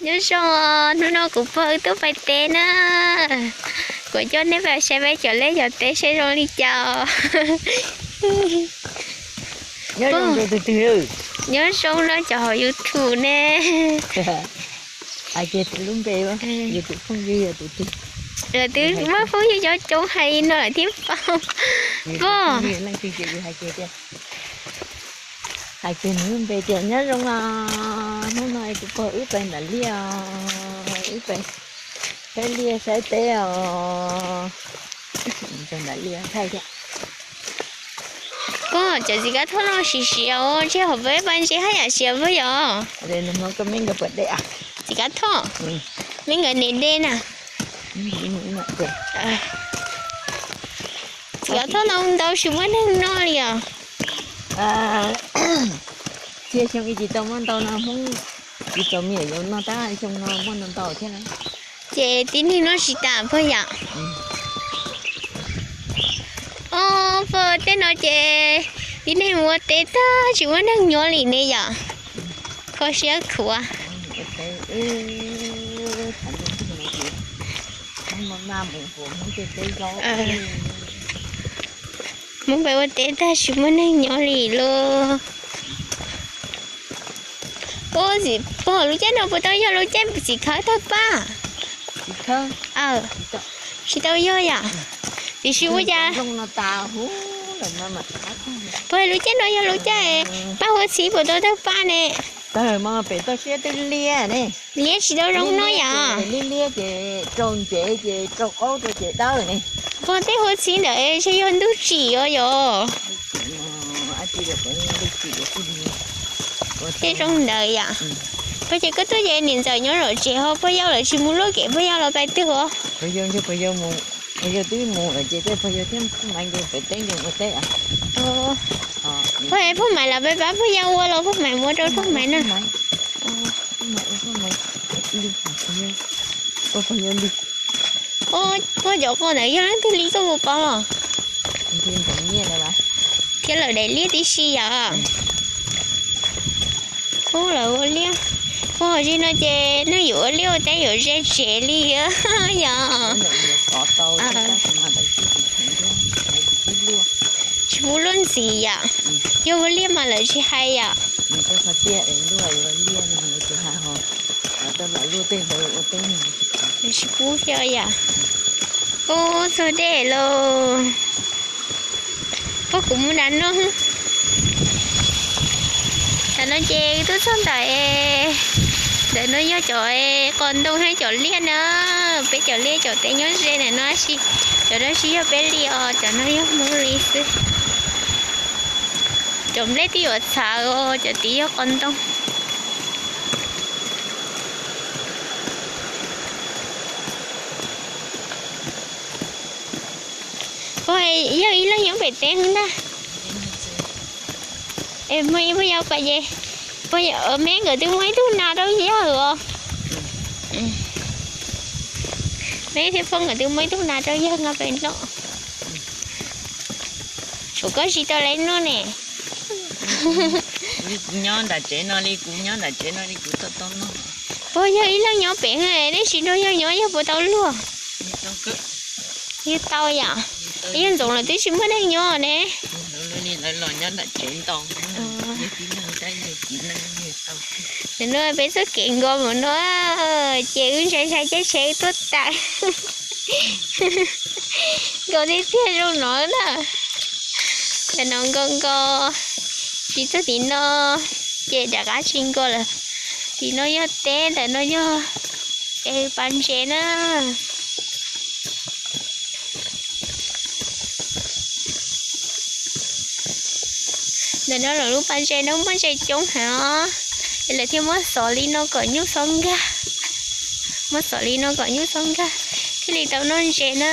Nyob zoo, hnub no kuv pog wb tuaj pais teb na. Kuv coj nej pais saib peb cov liaj cov teb saib zoo li cas. Nyob zoo rau tus twg? Nyob zoo no cov hauv YouTube ne. Hais kiag lub npe, yus tus phooj ywg yog tus twg? Lawv twb muaj phooj ywg coob coob hais li no lawm thiab paub. Pog, leej twg ces yus hais kiag tias, hais kiag nws lub npe tias nyob zoo os, hnub no kuv pog wb pais nram liaj os, wb pais saib liaj saib teb os. Pog, cov txiv kab thoj no siav siav os, ntshe hauv peb pab ntse haj yam siav pog yom. Txiv kab thoj, me nkawd niam de na. Txiv kab thoj no ntau tsis muaj neeg noj li os. Txhia xyoo ib tsis tau muaj ntau no, Hmoob tsis txaus me nyuam yaus noj tab xyoo no muaj ntau ntau thiab na. Ces tib neeg noj tsis tas pog yom. Os, pog, tej no ces tib neeg mus ua teb tag tsis muaj neeg nyob li ne yom. Kho siab khuav. Hmoob pais ua teb tag tsis muaj neeg nyob li lauj. Ua, pog, lub caij no puas tau yog lub caij txiv khawb tawg paj? Tsis tau yog yom. Tiam sis ua cas, pog, lub caij no yog lub caij paj huab txhiv puas tau tawg paj ne? Tawg mas pem toj siab twb liab ne. Liab tsis tau zoo noj yom. Liab liab ces rau ntsev ces rau qaub rau ces dawb ne. Pog, tej huab txhiv ntawd ntshe yog ntuj tsim os yom. Tej zoo ntawd yom. Pog, ces koj tuaj ces niam ntxawm nyob zom tsev ho pog yau lawv tsis mus luaj kev pog yau los pais twg os? Pog yau twb mus lawm ces pog yau thiab Phoj Maiv nkawd pem teb nkawd ua teb. Pog, Phoj Maiv lawv pab Phoj Yau ua los Phoj Maiv muab rau Phoj Maiv na. Pog, cov qos ntawd yog leej twg li koj puas paub los? Thiab lawm daim liaj tib si yom. Ub, lawv ua liaj. Pog, hauv zig no ces neeg yuav ua liaj ua teb yuav ze tsev li yom. Tsis pub luaj ntxiv yom. Yog ua liaj mas lawv tsis hais yom. Lawv tsis pub thiab yom. Ub, txog dej lauj. Pog, kuv mus nram no. Tam no ces tuaj txog ntawm, ntawm no yog cov qos ntoo thiab cov liaj na. Peb cov liaj cov teb nyob ze ntawm no tab sis cov no tsis yog peb li os, cov no yog Hmoob li xwb. Cov nplej twb yuav txhav os, cov tid yog qos ntoo. Pog, yog ib leeg nyob pem teb ntag. Pog yau, pog yau, me nkawd twb muaj ib tug nas rau yawg os. Me thiab pog nkawd twb muaj ib tug nas rau yawg nqa pem noj. Tshuav koj tsis tau lawv noj ne. Kuv nyob nram tsev no li, kuv nyob nram tsev no li kuv tau tau noj. Pog yog ib leeg nyob pem, nej tsis nrog yawg nyob yawg puas tau luag? Yawg tau yom. Yawg ntxoov lawm twb tsis muaj neeg nyob ne. Nim no peb txoj kev nkaus mus no ces wb ntshai ntshai caij tsheb tuaj tawm. Nkaus tiag tiag zoo no na. Ntawm no nkaus nkaus, tsis txog tim no ces rov qab tsis nkaus lawm. Tim no yog teb, ntawm no yog es pas ntses na. Ntawm no lawv lub pas ntses no muaj ntses coob heev os, es lawv thiaj muab xov li no kom nyuj txhob nkag. Muab xov li no kom nyuj txhob nkag thiaj li tau noj ntses na.